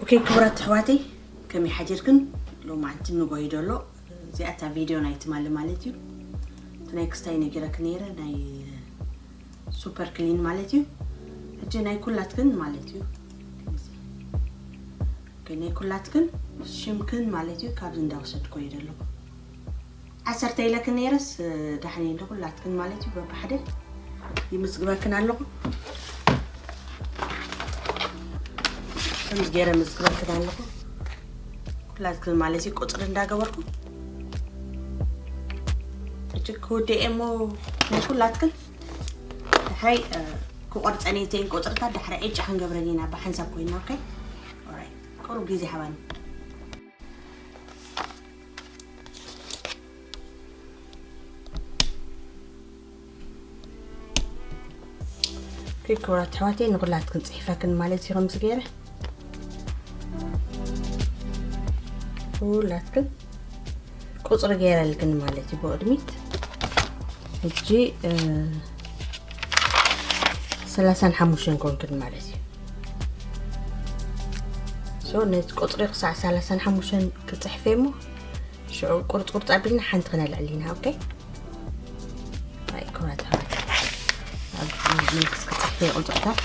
ኦኬ ክቡራት ኣሕዋተይ፣ ከመይ ሓዲርክን? ሎማዓንቲ ንጎይ ደሎ እዚኣታ ቪድዮ ናይ ትማሊ ማለት እዩ። እቲ ናይ ክስታይ ነጊረክ ነይረ፣ ናይ ሱፐር ክሊን ማለት እዩ። ሕጂ ናይ ኩላትክን ማለት እዩ። ኦኬ፣ ናይ ኩላትክን ሽምክን ማለት እዩ። ካብዚ እንዳወሰድኮ እዩ ደሎ። ዓሰርተ ኢለክን ነይረስ፣ ዳሕኒ እንደ ኩላትክን ማለት እዩ። በብሓደ ይምዝግበክን ኣለኹ። ከምዚ ገይረ ምዝግበክን ኣለኹ። ኩላትክን ማለት እዩ። ቁፅሪ እንዳገበርኩ ሕጂ ክውድእ እሞ ናይ ኩላትክን ዳሕራይ፣ እ፣ ክቆርፀን እየ እተን ቁፅርታት ዳሕራይ ዕጫ ክንገብረን ኢና ብሓንሳብ ኮይና። ኦኬ፣ ኦራይት፣ ቁሩብ ግዜ ሓባኒ። ኦኬ፣ ክቡራት ኣሕዋተይ፣ ንኩላትክን ጽሒፈክን ማለት እዩ። ከምዚ ገይረ ኩላትክን ቁጽሪ ገይረልክን ማለት እዩ። ብቕድሚት ሕጂ፣ እ፣ ሰላሳን ሓሙሽተን ኮንክን ማለት እዩ። ሶ ነቲ ቁጽሪ ክሳዕ ሰላሳን ሓሙሽተን ክጽሕፍ እየ እሞ ሽዑ ቁርጽ ቁርጽ ኣቢልና ሓንቲ ክነልዕል ኢና። ኦኬ፣ ኣይ ክብራት ኣሕዋት፣ ኣብ ኔክስ ክጽሕፍ እየ ቁጽርታት።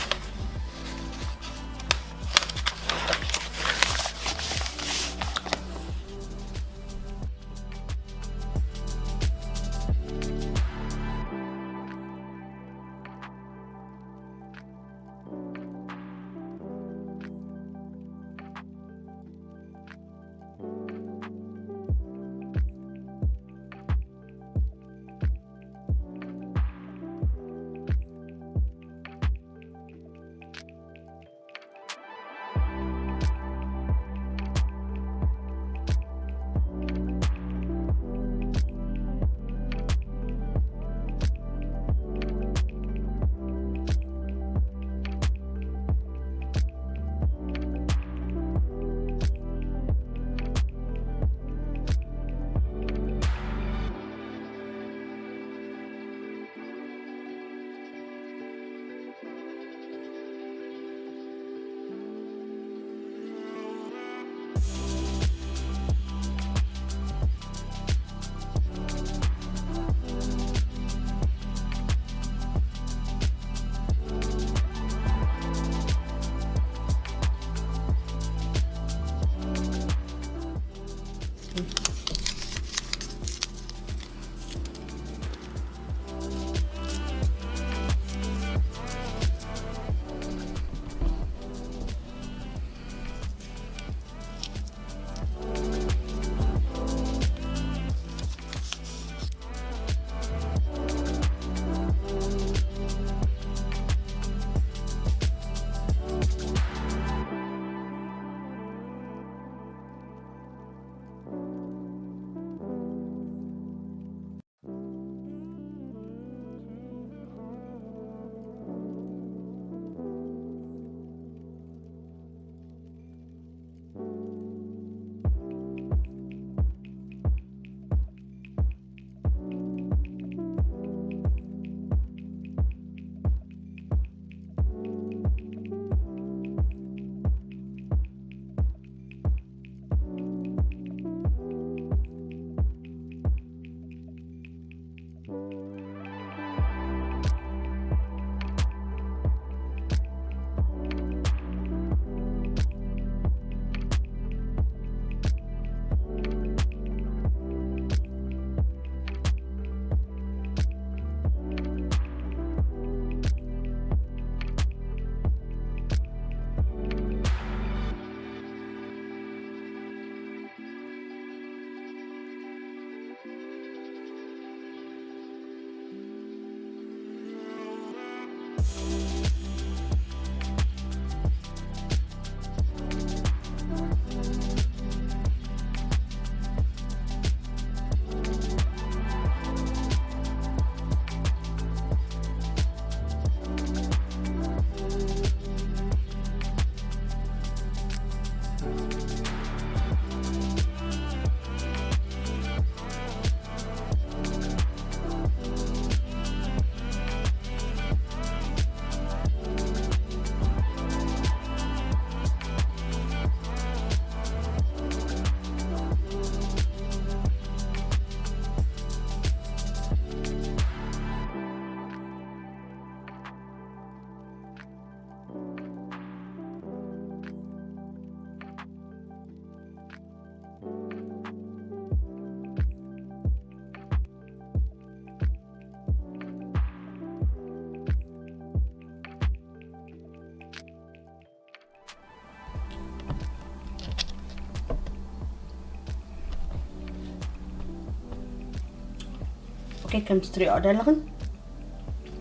ከይ ከም ትሪኦ ዘለኽን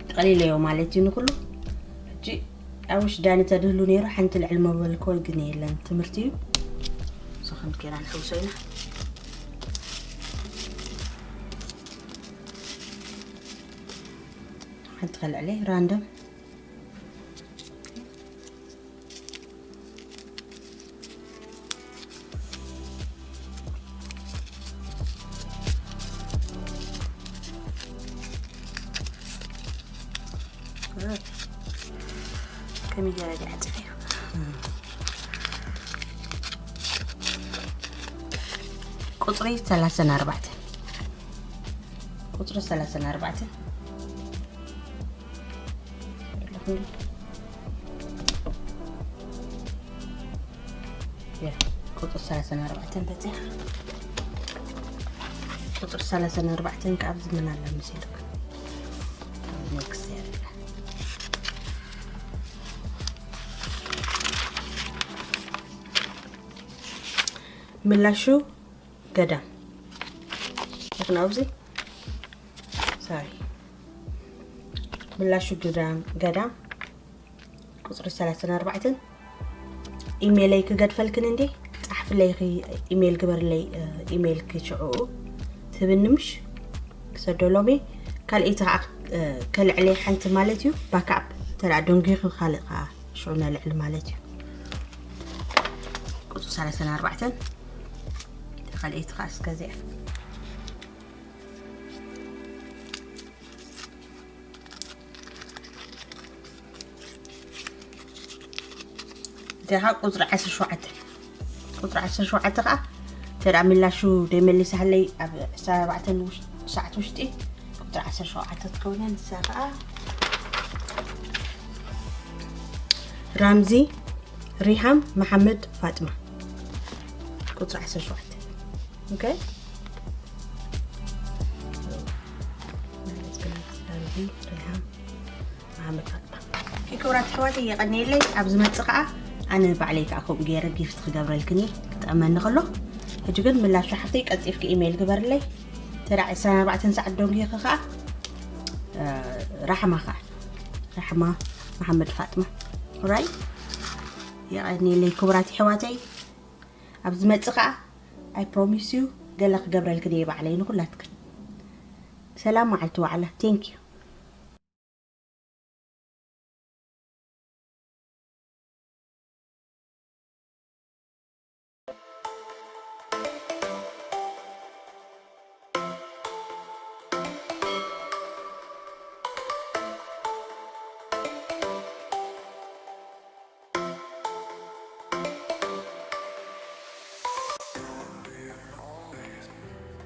ጠቕሊለዮ ማለት እዩ ንኩሉ። ሕጂ ኣብ ውሽዳኒ ተድህሉ ነይሩ ሓንቲ ልዕሊ መበል ኮል ግን የለን ትምህርቲ እዩ። ሰኸም ኬና ንሕውሶ ኢና። ሓንቲ ከልዕለ ራንደም ከመይ ገይረ ድየ ኣፅሕዮ? ቁፅሪ ሰላሳን ኣርባዕተን፣ ቁፅሪ ሰላሳን ኣርባዕተን። ቁፅሪ ሰላሳን ኣርባዕተን በፂሓ። ቁፅሪ ሰላሳን ኣርባዕተን ከዓ ኣብዚ ምን ኣላ መሲልክ? ኔክስት የለ። ምላሹ ገዳም ይኽን ኣብዚ። ሶሪ። ምላሹ ገዳም፣ ገዳም ቁፅሪ ሰላሳን ኣርባዕተን። ኢሜይለይ ክገድፈልክን እንዴ? ፃሕፍለይ ኺ፣ ኢሜይል ግበርለይ። ኢሜይል ክሽዕኡ ትብኒ ምሽ ክሰዶ ሎሚ። ካልኣይቲ ከዓ ከልዕለይ ሓንቲ ማለት እዩ። ባክኣፕ ተዳ ደንጊኹ ካልእ ከዓ ሽዑ ነልዕል ማለት እዩ። ቁፅሪ ሰላሳን ኣርባዕተን። ካልኣይቲ ከዓ እስከዚኣ እዚኣ ቁፅሪ ዓሰርተ ሸውዓተ። ቁፅሪ ዓሰርተ ሸውዓተ ከዓ ተዳ ምላሹ ደይመሊሳለይ ኣብ ዕስራ ኣርባዕተ ውሽ-፣ ሰዓት ውሽጢ ቁፅሪ ዓሰርተ ሸውዓተ ትኸውን እያ። ንሳ ከዓ ራምዚ ሪሃም መሓመድ ፋጥማ። ቁፅሪ ዓሰርተ ሸውዓተ። ኦኬ። ራምዚ ሪሃም መሓመድ ፋጥማ። ክቡራት ኣሕዋተይ የቐንየለይ። ኣብ ዝመጽእ ከዓ ኣነ ባዕለይ ከዓ ከምኡ ገይረ ጊፍት ክገብረልክን እየ፣ ክጥዕመኒ ከሎ። ሕጂ ግን ምላሹ ሓፍተይ ቀልጢፍኪ ኢሜይል ግበርለይ። ተዳ ዕስራን ኣርባዕተን ሰዓት ደንጊኺ ከዓ፣ እ፣ ራሕማ ከዓ፣ ራሕማ መሓመድ ፋጥማ። ኦራይት? የቐንየለይ ክቡራት ኣሕዋተይ። ኣብ ዝመጽእ ከዓ፣ I promise you፣ ገለ ክገብረልክን እየ ባዕለይ ንኹላትክን። ሰላም መዓልቲ ዋዕላ። Thank you።